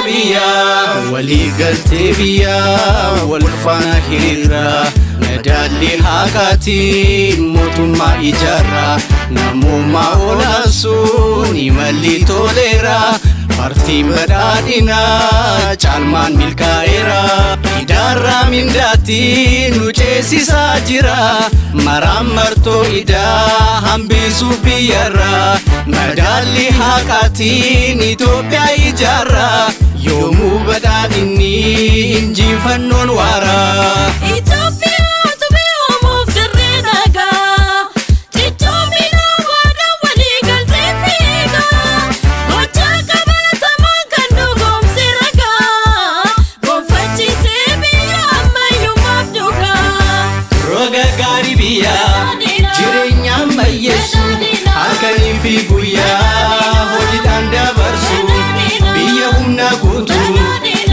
Biyyaa. Waliigaltee biyyaa wal faana hiriirraa, madaalli haqaatiin mootummaa ijaarraa, namummaa olaansuun imalli toleera. Paartiin Badhaadhinaa caalmaan milkaa'eera. Idaarraa mindaatti nu ceesisaa jira. Maraan martoo idaa hambisuuf biyyarraa. Madaalli haqaatiin Itoophiyaa ijaarraa. Yoomuu badhaadhinni injifannoon waaraa. Itoophiyaa utubee uumuuf dirree dhagaa. Cichoomina waadaa walii galtee fiigaa. Gochaa qabatamaan kan dhugoomse ragaa. Gonfachiisee biyya ammayyummaaf dhugaa. Roga gaarii biyyaa jireenya ammayyeessu, halkanii fi guyyaa hojiidhaan dabarsu, biyya humna guutuu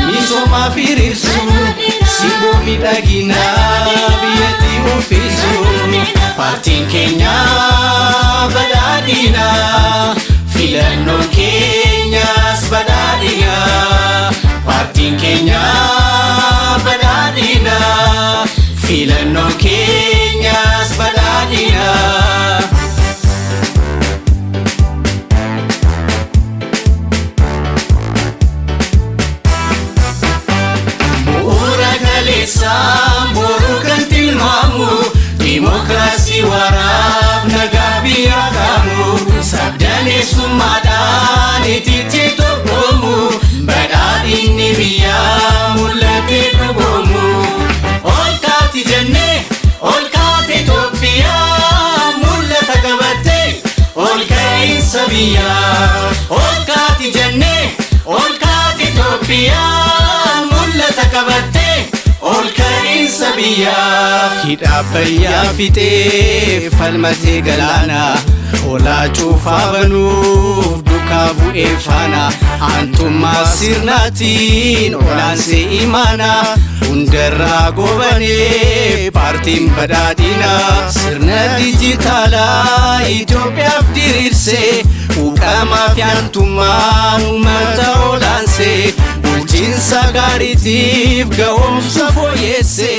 misoomaaf hiriirsu, simboo miidhaginaa biyyatti uffisu. Paartiin keenya Badhaadhina, filannoon keenyas Badhaadhina. Paartiin keenya Badhaadhina, filannoon keenyas Badhaadhina. Bu'uura kaleessaa boruu kan tilmaamu, dimookiraasii waraaf nagaa biyya kaamu, sabdaneessummaadhaan ititti tokkoomu, badhaadhinni biyyaa mul'atee dhugoomu. Ol kaati jennee, ol kaate Itoophiyaa, mul'ata qabattee ol ka'iinsa biyyaa. Ol kaati jennee, ol kaate Itoophiyaa, mul'ata qabattee ol ka'iinsa biyyaa. Hidha Abbayyaa fixee falmatee galaana. Olaa cuufaa banuuf duukaa bu'ee faana. Aantummaa sirnaatiin olaansee imaana. Hundarraa gobanee paartiin Badhaadhinaa. Sirna dijitaalaa Itoophiyaaf diriirsee, quuqamaa fi aantummaa uummata olaansee, bulchiinsa gaariitiif ga'oomsa fooyyessee.